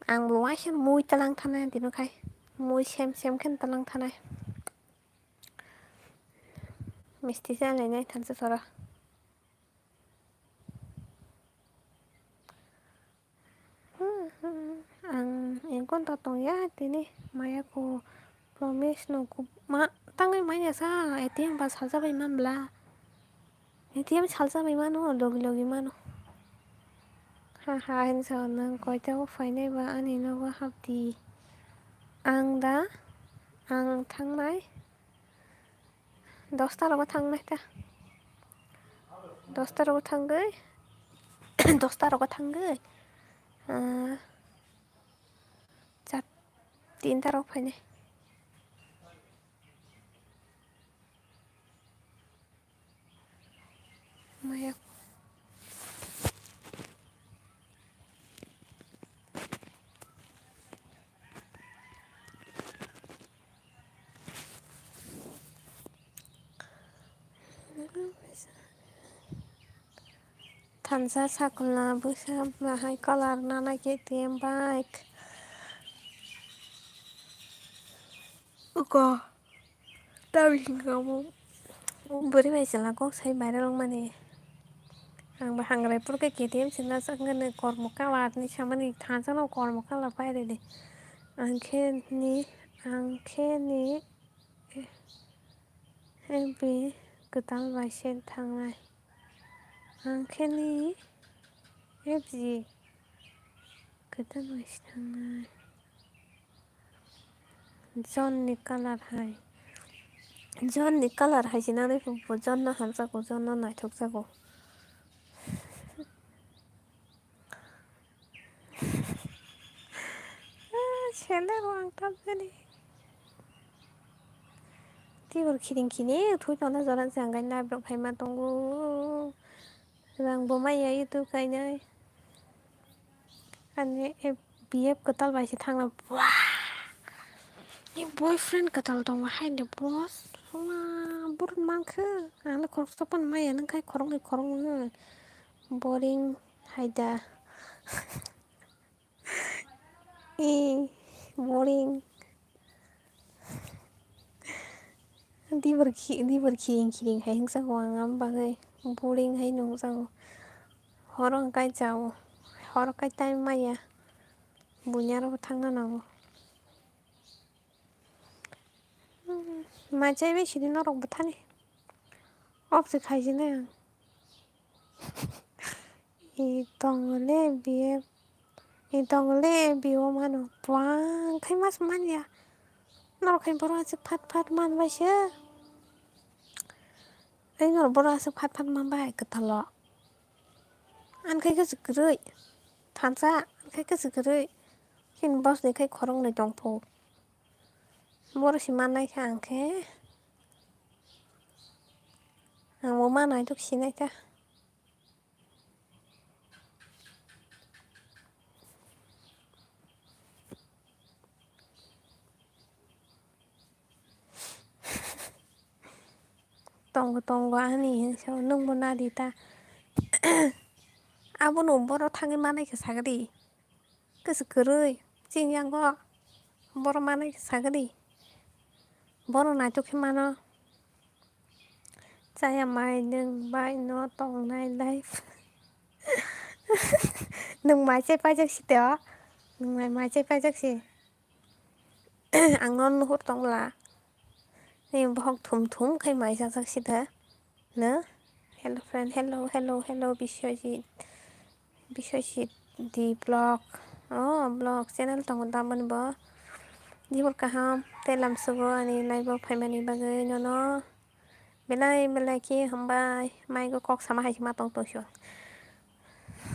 Ang bo waisa mui talang thanai tini khai. Mui sem sem khe talang thanai. Misti chalainai thansa sora. Ang engkon to tongya tini maya ko promise no ma tangwi manya sa A T M ba salsa bai man bla. A T M salsa bai mano, logi logi mano. Ha ha, hinsa nwng koita o phainai ba ani nogo hapdi. Ang da, ang thangnai. Dosta rogo thangnai ta. Dosta rogo thangwi, dosta rogo thangwi, ah, chat, tinta rok phainai. Maya. Thansa sakolna bwsa bahai colour nana K T M bike. Uko. Tabuk hinka omo bwrwi bai chwla kok sai viral wngmani. Ang bo hangrai phuru khe K T M se nachakgani kormo colour ni samani thansa no kormo colour pai rwdi. Ang khe ni, ang khe ni, eh, eh, bi kwtal bai se thangnai. Ang khe ni, eh, bi kwtal bai se thangnai. John ni colour hai. John ni colour hai se nangnai phuru bo John no hamjakgo, John no naithokjakgo. Ah, sendal rok ang tamjani. Tibor khiring khiring thwi tongna jora jang gai naibrok phaima tongo. Rang bo maya YouTube kainai. Ani B F kwtal bai se thangna. Wah! Ni boyfriend kwtal tongo hai de boss. Wah, burun mankhe. Ang le khoroksa pan maya nang khai khoroknwi khoroknwi. Boring hai da. Ee, boring. Dibor khi-, dibor khiring khiring hai wngsago ang, aboni bagwi boring hai nungjago. Horo hwnkhe chao, horo khe time maya, buini aro bo thangna nango. Mai chai bai sidi norok bwthani. Off se khaijinai ang. I tongo le biye, i tongo le biyo mano. Buang khai mas manya. Norok khai borok aswk phat phat man bai se. Ai norok borok aswk phat phat man bai kwtalo. An khai khe kwrwi. Thansa, an khai khe kwrwi. Kin boss ni khai khorok nwi tong phu. Borok si mannai kha ang khe. Ang bo manai tok sinai ta. Tongo, tongo, ani hinwi sao, nwngbo nadi ta. Abono borok thangwi manai khe sagadi. Kwswk kwrwi, chini yango borok manai khe sagadi. Borok naitok khe mano. Chaya mai nwng bai no tongnai life. Nwng mai chai paijak si de o. Nwng mai, mai chai paijak si. Ang no nuhur tongla. Ni bohok thum thum khai mai chajak si de. No? Hello friend, hello, hello, hello, Biswajit. Biswajit di vlog. Oh, vlog channel tongo da mani bo. Dibor kaham, tei lamsugo ani live o phaimani bagwi nono. Belai belai khe hambai, maigo kok sama hai se ma tong tong sio.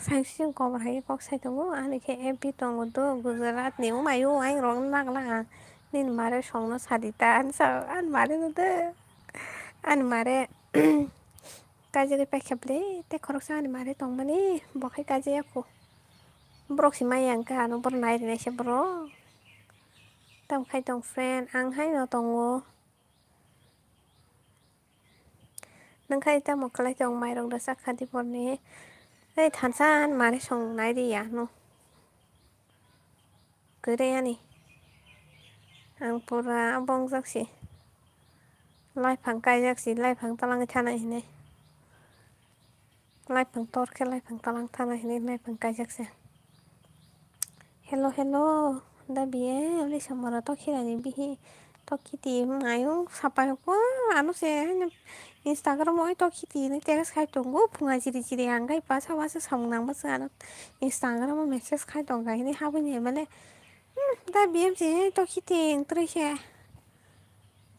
Sangsing kobar hai kok sai tongo, ani khe F B tongo do, Gujarat ni, oh my, oh, ang rok nagla ang. Nini mare songno sadi ta, ani sa, ani mare no de. Ani mare, kaijagwi paikha ble, tei khoroksa ani mare tongmani, bo khai kaijaya kho. Borok si maya wngkha, ano borok nai rinai se borok. Tamo khai tong friend, ang hai no tongo. Nwng khai tamo khlai tong, mairok da chakha diporni. Ei thansa ani mare song nai ri ya no. Kwrwi ani. Ang pura bongjak si. Laiphang kaijak si, laiphang twlangwi thana hinwi. Laiphang tor khe laiphang twlang thana hinwi laiphang kaijak se. Hello, hello. Da biye, uli samara to khirani bihi. To khiti mayo sapai ko ano se Instagram o to khiti ni tegas khai tongo phunga jiri jiri ang gai pa sa wasa samung nang basa ano Instagram o message khai tong gai ni habuni male. Hmm, da biye je to khiti eng tre se.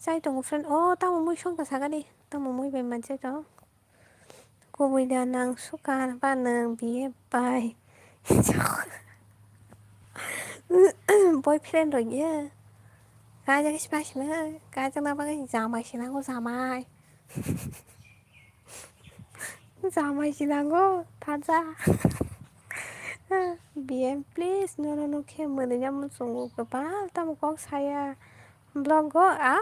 Chai tongo friend. O tamo mui song ta sagani. Tamo mui bai man chai to. Kubui da nang suka ba nang biye bai. Boyfriend rok ye. Kaijak si pai sina, kaijak na bagwi jamai sinango jamai. Jamai sinango thaja. B M please nono no khe mwnwi ya muchungo kwbal tamo kok saya. Vlog go a.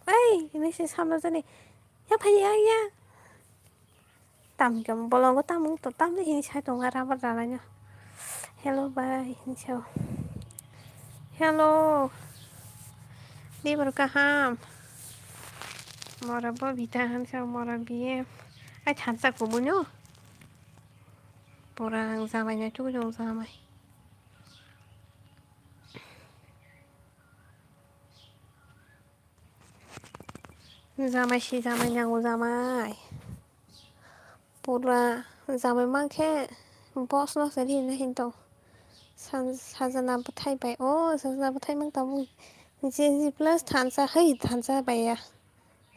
Ei, ini si samno jani. Ya phai ya ya. Tam khe bolongo tamung to tamni hini sai tongo rubber ranaino. Hello bai hini sao. Hello. Dibor kaham. Mora bo bita han sao mora biye. Ai thansa kubuno. Pura ang jamai nai tugui tong jamai. Jamai si jamai nango jamai. Pura jamai mankhe boss no se ri na hinto. San-, sajana bwthai bai. O sajana bwthai mang tabuk. J G plus thansa hai thansa bai ya.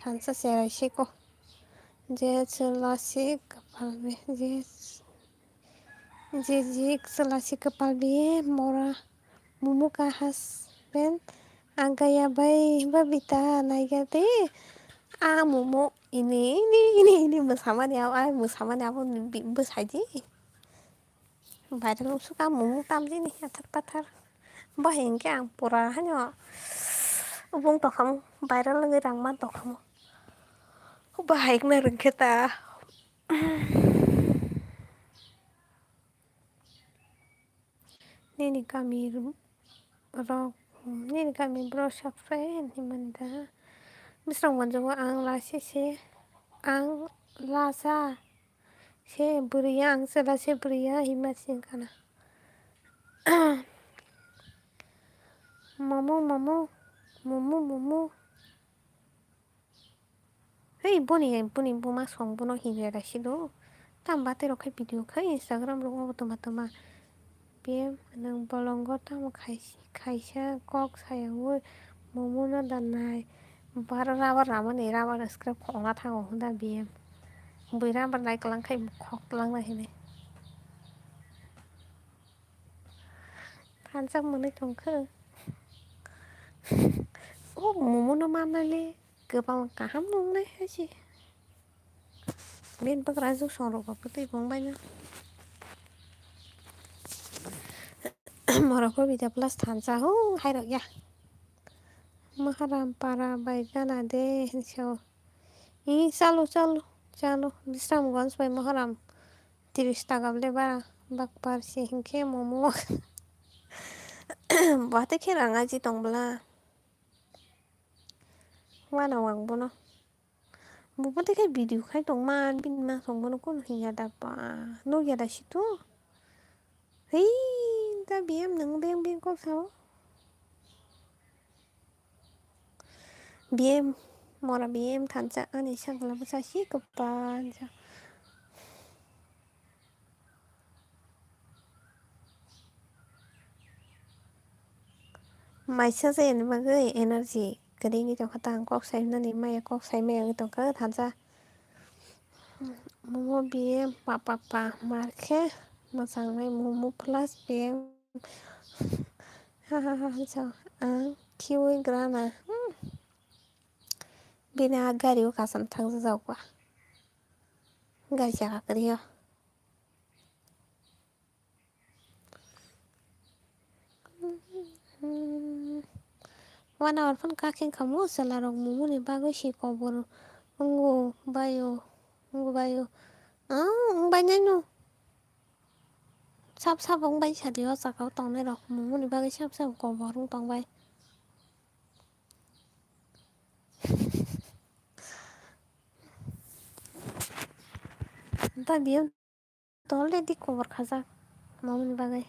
Thansa cherai se ko. Je chwla si kwpal bi. Je Jijik chwla si kwpal bi mora mumu ka husband Ang kaya bai Babita naiga de. A momo ini, ini, ini, ini mwsamani abo, ai mwsamani abo bi-, bwsai di. Viral wngsuka momo tamjini athar pathar. Bo hai hwnkhe ang pura haino ubung tokhamo, viral wngwi rang man tokhamo. Bo hai wngna rwngkhe ta. Nini kami rok, nini kami borok subscribe hinwi mani da. Bwswrang manjago ang lasi se, ang lasa se bwrwi ya, ang chwla se bwrwi ya hinma sing khana. Momo, momo, momo, momo. Hei, boni, boni buma song bono hinwi da sido. Tam bati rok khai video khai Instagram rok obo toma toma. P M nwng bolongo tamo khai-, khaisa kok sayangwi momo no da nai. Baro rubber ramani rubber scrap khokna thango hwnda B M. Bui rubber nai kwlang khai khok twlang nai hinwi. Thansa mwnwi tongkha. O momo no mannai le kwbang kaham nungnai hai se. Bini bwkrajwk songrok bo kwtwi bong baino. Morok bo bida plus thansa ho hai rok ya. Maharam para bai gana de hinso. I chalo, chalo, chalo. Bisramganj bai Maharam. Tiris taka bole bara bakpar se hinkhe momo. Bwtwi khe rang aji tong bwla. Wana wang bono. Bo bwtwi khe video khai tongma bini ma song bono kunu hinya da ba. Nukya da situ. Hei, da B M nwng beng beng kok sao. B M, mora B M thansa ani sakla bwsa si kwpan sa. Maisa se ni bagwi energy kwrwi wngwi tongkha ta ang kok sai nani maya kok sai maya wngwi tongkha thansa. Momo B M pa pa pa mar khe mwchangnai momo plus B M. Ha ha ha ha, so, ang khiui grana. Hmm. Bini a gari o kasam thang jak ba. Gari chaka kwrwi o. One hour phano kakhe wngkha mo chwla rok momo ni bagwi si kobor wngo bai o, wngo bai o. Ang wng bai nai no. Sab sab wng bai sadi o jaga o tongnai rok momo ni bagwi sab sab kobor wng tong bai. Tei biyang already kobor khajak mamani bagwi.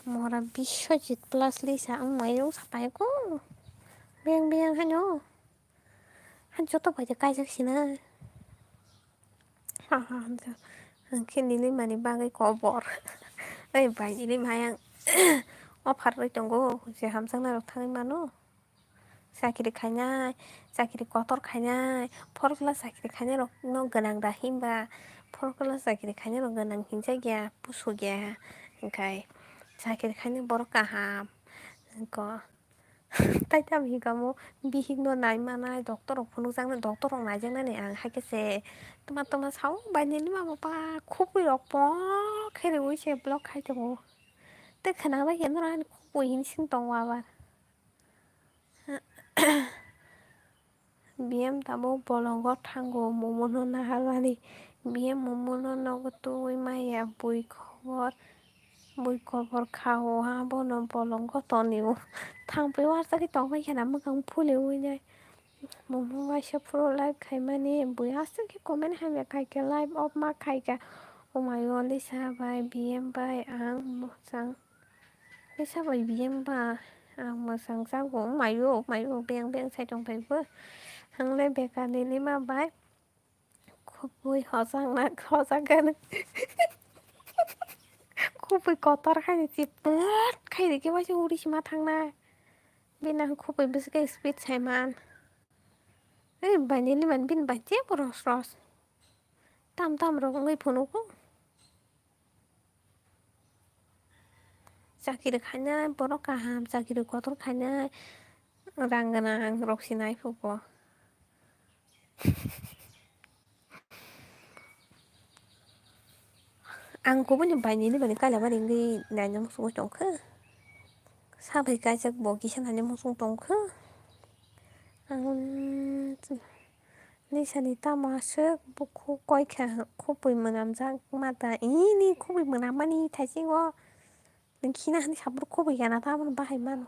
Mora Biswajit plus Lisa wng mai wng sapai ko. Biyang biyang haino. Han joto bai de kaijak sina. Ha ha ha. Ang khe nini mani bagwi kobor. Ei bai nini mai ang offer rwi tongo je hamjaknai rok thangwi mano. Chakiri khainai, chakiri kotor khainai, fourth class chakiri khainai rok no gwnang da hinba, fourth class chakiri khainai rok gwnang hinjak ya, pusuk ya, hinkhai chakiri khainai borok kaham, hinko. Tai tam hinka mo bihik no nai manai, doctor rok phunuk jaknai, doctor rok naijaknani ang haikhe se tma tma sao bai nini ma baba khubui rok pok khe riui se block khai tongo. Tei khwnang bai khe norok ani khubui hin sing tongo abar. B M tabuk bolongo thango, momo no naharmani. B M momo no nogo tubui maya, bui kobor, bui kobor kha o, abono bolongo toni o. Thangpi warsagwi tongbai khena mwkhang phuli ui nai. Momo waisa phuru live khaimani, bui aswk khe comment hamya khaikha, live off ma khaikha. Omayo Lisa bai, B M bai, ang mwchang. Kaisa bai biyang ba, ang mwchang jago, mayo, mayo, beng, beng sai tong phai bo. Ang le bekar ni lima bai, khubui hojak na, hojak gana. Khubui kotor khai ni chipot khai rikhe waisa uri sima thang na. Bini ang khubui bwswk speed sai man. Ei bai ni lima bini bai jebo ros ros. Tam tam rok wngwi phunuk o. chakiri khainai, borok kaham chakiri kotor khainai, rang gwnang rok se naiphuru. Ang kubuni bai nini bai kailabari wngwi naina muchungwi tongkha. Sabai kaijak bo kisa naina muchung tongkha. Ang Lisani tamo aswk bukhuk koikha, khubui mwnamjak mata. Ini khubui mwnammani thaisingo nwng khina hwnwi saphuru khubui gana tamo bahai mano.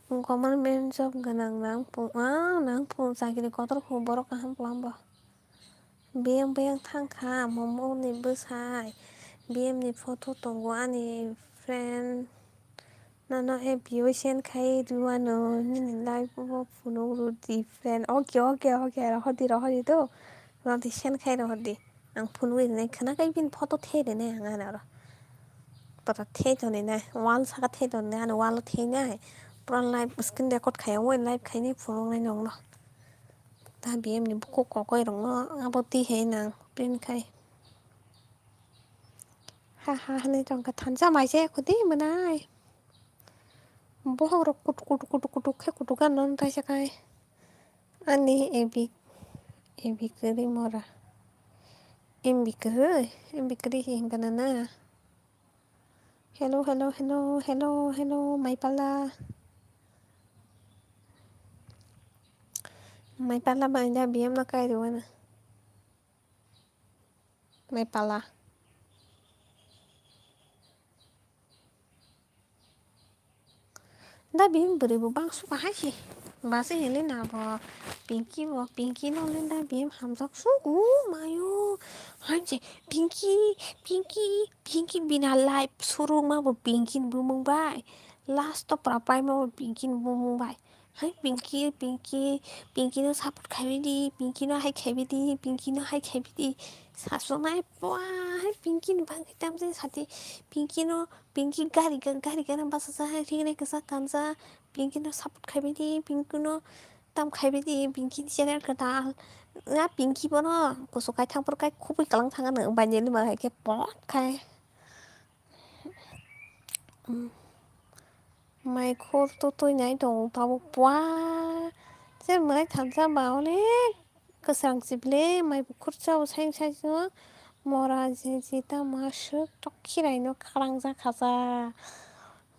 Government job gwnang nang pung, ah, nang pung chakiri kotor pung borok kaham plang bo. B M bayang thang kha, momo ni bwsai. B M ni photo tongo ani friend. Nono A P O send khai rwano, nini live o phunuk rw di friend. Okay, okay, okay, rohor di, rohor di to. Rodi send khai rohor di. Ang phunugwi rinai khwna kai bini photo the rinai ang ani oro. Pura the toni nai, wall saka the toni nai, ani wall o the nai. Pura live screen record khai, o live khai nai phunuk nai nongno. Ta B M ni bukhuk kokoi rokno abo twi hai nang print khai. Ha ha hwnwi tongkha thansa mai se khudi mwnai. Bohok rok kutuk kutuk kutuk kutuk khe kutuk gana no taisa khai. Ani ebi ebi kwrwi mora. Embi kwrwi, embi kwrwi hi hwnkha na na. Hello, hello, hello, hello, hello, mai pala. Mai pala bai da B M no kai rwna. Mai pala. Da B M bwrwi bo bang suka hai se. Ba se hwnwi na bo Pinky bo, Pinky no le da B M hamjak sugo mayo. Hai se Pinky, Pinky, Pinky bini live surungma bo Pinky ni bumung bai. Last o prapai ma bo Pinky ni bumung bai. Hai Pinky, Pinky, Pinky no support khaiwi di, Pinky no hai khaiwi di, Pinky no hai khaiwi di. Sasunai pua hai Pinky ni bagwi tamjani sati Pinky no, Pinky gari ga, gari gana basa sa hai thik nai kisa kansa Pinky no support khaiwi di, Pinky no tam khaiwi di, Pinky ni channel kwtal. Na Pinky bono kusu kai thang por kai khubui kalang thang ano bai neli ma hai khe pot khai. Mai khor to twi nai tongo tabuk pua. Je mwnai thansa ba onek kwchang chible mai bukhur chao sai sai mora je je tamo aswk tok khirai no kharang jakha ja.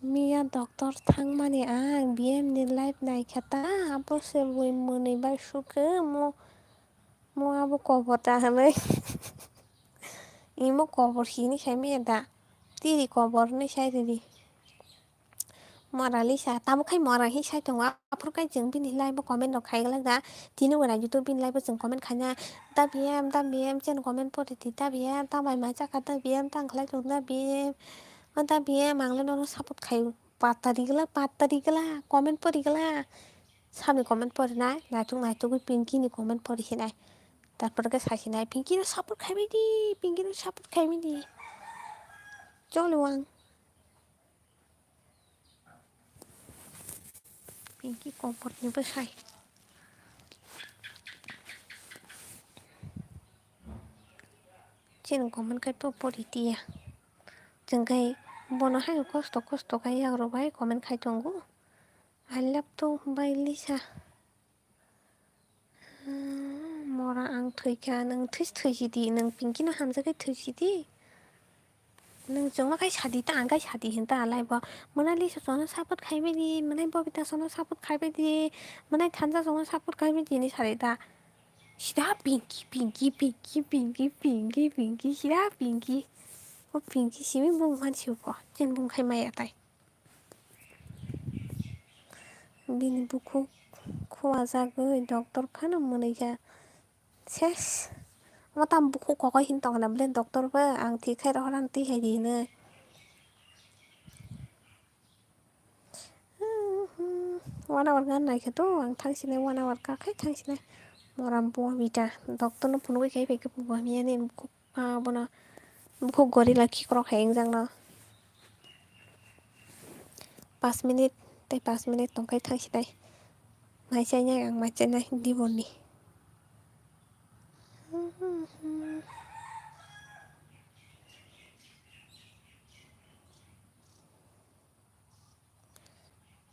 Miya doctor thangmani ang B M ni live naikha ta abo se bui mwnwi bai sukhe mo mo abo kobor ta hwnwi. Imo kobor sini sai maya da tiri kobor ni sai riri. Mora Lisa, tamo khai mora hi sai tongo, aphuru khai chwng bini live o comment rok khai glak da. Tini wngna YouTube bini live o chwng comment khaina. Da B M, da B M, chen comment pori di, da B M, ta mai mai chakha, da B M, tang khlai tong, da B M. O da B M, ang le nono support khai, patari glak, patari glak, comment pori glak. Sabni comment pori nai, naituk naituk Pinky ni comment pori hinai. Tarpor khe sai hinai, Pinky no support khai bai di, Pinky no support khai bai di. Cholo ang. Pinky kompor ni bwsai. Chini comment khai to pori tiya. Chwng khai bono hai kosto kosto khai yagrok bai comment khai tongo. I love to bai Lisa. Hmm, mora ang thwikha, nwng thwis thwisi di, nwng Pinky no hamjakhe thwisi di. Nwng chwngno khai sadi ta, ang khai sadi hinta alai bo. Mwnai Lisa chwngno support khaibai di, mwnai Bobita chwngno support khaibai di, mwnai Thansa chwngno support khaibai di hinwi sadi ta. Sida Pinky, Pinky, Pinky, Pinky, Pinky, Pinky, sida Pinky. O Pinky simi bung mansi uko, chen bung khai maya tai. Bini bukhuk khuajagwi doctor phano mwnwi kha. Ses. Omo tamo bukhuk kokoi hin tongna bwle doctor bo ang thik khai rohor ang twi hai di hinwi. One hour gan naikhe to ang thangsinai one hour kakhai thangsinai. Moram bo bita doctor no phunugwi khai phaikhe bo hamya ni bukhuk. Ah, bono bukhuk gorilla khikrok hai wngjakno. Pas minute tei pas minute tongkhai thangsinai. Mai chainai ang, mai chainai diboni.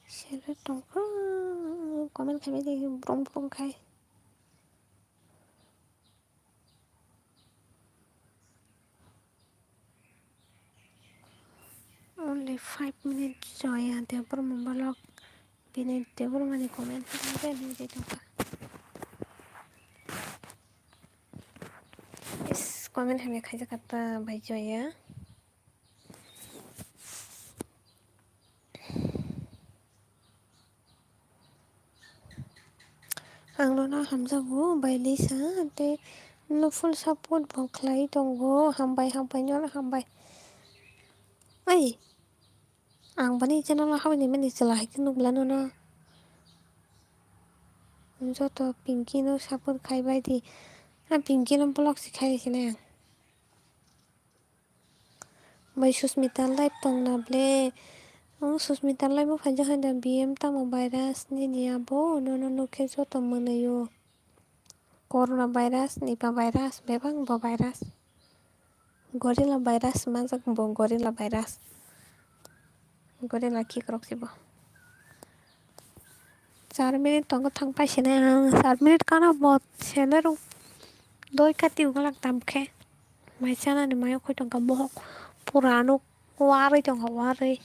Sele tongkha comment khaimani brum brum khai. Only five minutes Joya Debbarma vlog. Bini Debbarmani comment hamjai hamjai tongkha. Is comment hamya khaijak kha ta bai Joya. Ang nono hamjago bai Lisa, tei nono full support bo khlai tongo, hambai, hambai, nono hambai. Ai, ang bani channel o habani mani chwla hai khe nukla nono. Joto Pinky no support khai bai di. A Pinky no block se khai sinai ang. Bai Susmita live tongna ble. Ang Susmita live o phaijak hai da B M tamo virus nini abo nono nukhe joto mwnwi o. Corona virus, Nipah virus, bebak bo virus. Gorilla virus manjak bo, gorilla virus. Gorilla khikrok se bo. Char minute tongo thang pai sinai ang, char minute kana bo sele rw doi kati ugalak tam khe. Mai chanani mayo khoi tongkha mohok pura ano warwi tongkha warwi.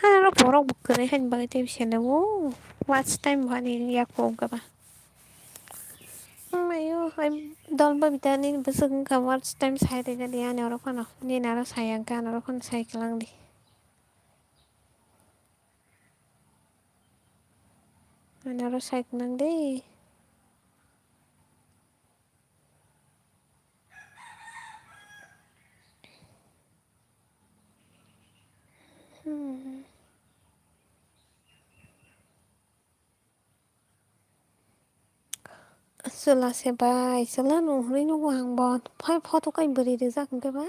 Hano borok bo kwrwi hani bagwi tei sele o watch time bo ani yaku wngkha ba. Mayo hai dol ba bita nini bwswk wngkha watch time sai rwgani ani oro phano nini aro sai ang khe ani oro phano sai kwlang di. Ani oro sai kwlang di. Hmm. Chwla se bai, chwla nung hwnwi nukgo ang bo. Phai photo kai bwrwi rijak hwnkhe ba?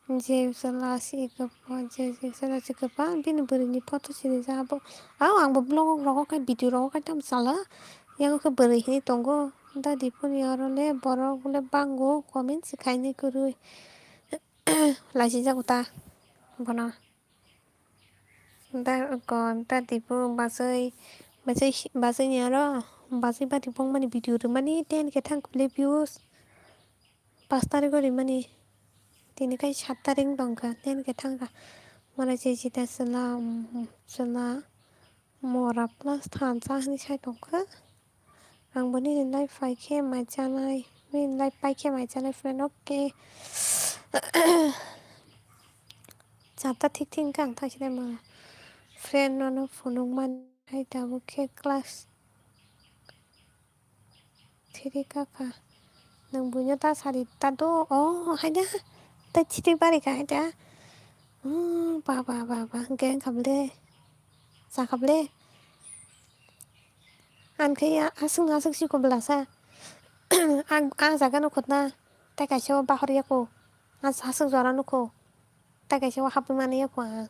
Je chwla se kwbang, je, je chwla se kwbang, bini bwrwini photo se rijak abo. Ao ang bo vlog rogo khe, video rogo khe tamo chala. Yang khe bwrwi hinwi tongo. Dadi phone aro le borok le bango, comment se khainai kwrwi. Lachijago ta bono. Da, ko, dadi bo bachai, bachai, bachai ni aro, bachai bati bongmani video rwmani ten khe thang khe views. Pash tarikh o rwmani, tini kai sat tarikh wng tongkha, ten khe thangkha. Mora je jita chwla, chwla mora plus thansa hinwi sai tongkha. Ang bo nini live pai khe mai chanai, nini live pai khe mai chanai friend, okay. Chata thik thik wngkha ang thangsinai mora. Friend nono phunukmani hai tabuk khe class three kakha. Nwng buino ta sari ta do, o, haida. Ta chiti bari kha haida. Hmm, ba, ba, ba, ba, hwnkhe wngkha ble. Chakha ble. Ang khe ya aswk aswk si kubla sa. Ang, ang jaga no khutna. Tai kaisa o bahor ya ko. Ang aswk jora nukho. Tai kaisa o hapwi mani ya ko ang.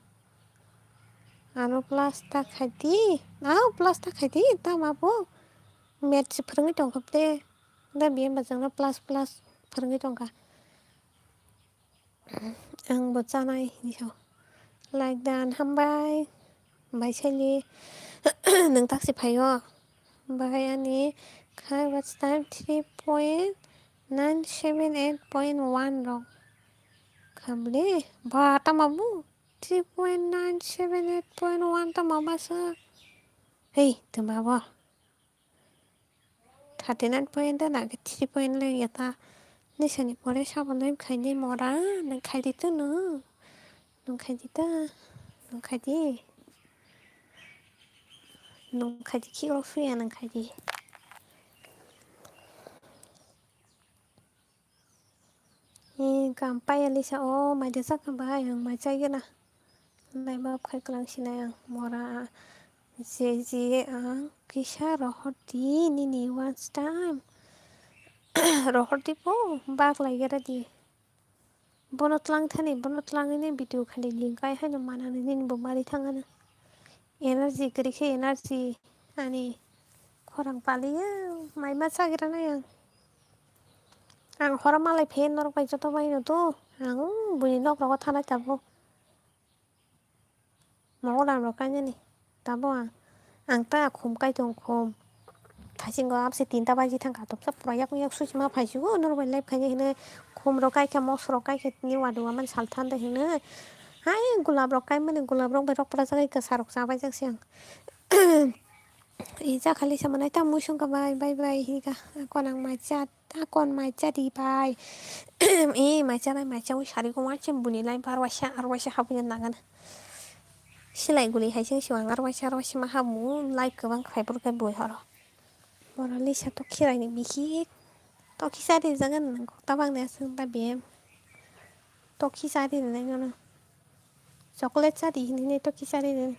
Ano plus ta khaidi. Ao plus ta khaidi. Tama bo. Math se phwrwngwi tongkha ble. Da biyem bachangno plus plus phwrwngwi tongkha. Ang bo chanai hinwi sao. Like dan hambai. Bai saili nwng taksi phaio. Bai ani khai watch time three point nine seven eight point one rok. Khamle ba tama bu three point nine seven eight point one tama basa. Hei tama bo. Thirty nine point da na khe three point le ya ta. Nisani pore sabo le khaini mora, nang khaidi to no. Nang khaidi ta, nang khaidi. Nang khaidi ki o suya nang khaidi. Ee, kam paya lisa o, mai de sak ba, yang mai chai gana. Lai bab khai klang sinai ang, mora, Je je ang kisa rohor di nini once time. Rohor di bo bak lai gara di. Bono tlang thani, bono tlang ini video khali link ai haino manani nini bo mari thangana. Energy kwrwi khe energy ani khorang paliya, mai ma chagira nai ang. Ang horo malai phe norok bai joto bai no to. Ang buni nok rogo thanai tabo. Mogolam rok kainani tabo ang, ang ta khum kai tong khum. Thaisingo abse tinta baji thangkha toksa pura yak yak susi ma phaisigo norok bai live khaina hinwi khum rok kaikha mos rok kaikha tini wadu amani sal thanda hinwi. Hai gulab rok kaimani gulab rok bai rok pura jagai kwsa rok chabai jak se ang. Ija khali sama nai ta mui songkha bai bai bai hinka akon ang mai chat. Akon mai cha di bai. E mai cha nai mai cha wi sari ko ma chem buni lai bar waisa ar waisa habui na nagana. Silai guli hai cheng siwang ar waisa ar waisa ma hamu lai kwbang khai bur khai bui horo. Boro lisa to khirai ni bisi to khisa di jagan nang kok tabang ne aswng ta bem. To khisa di nai nono. Chocolate cha di hinwi nai to kisa ri ri.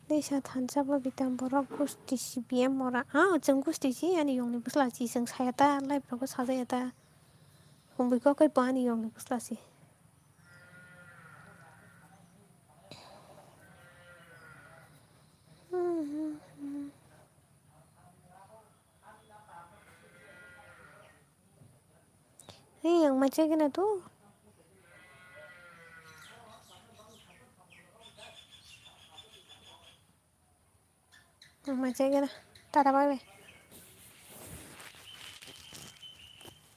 Nisa thansa bo bitam borok gusti si B M ora. Ah, chwng gusti si ani yongni bwsla si chwng saya ta live rogo sajaya ta. Humbi kok kai bo ani yongni bwsla si. Hei, ang mai chai gana tu. Ang mai chai gana. Tata bye bye.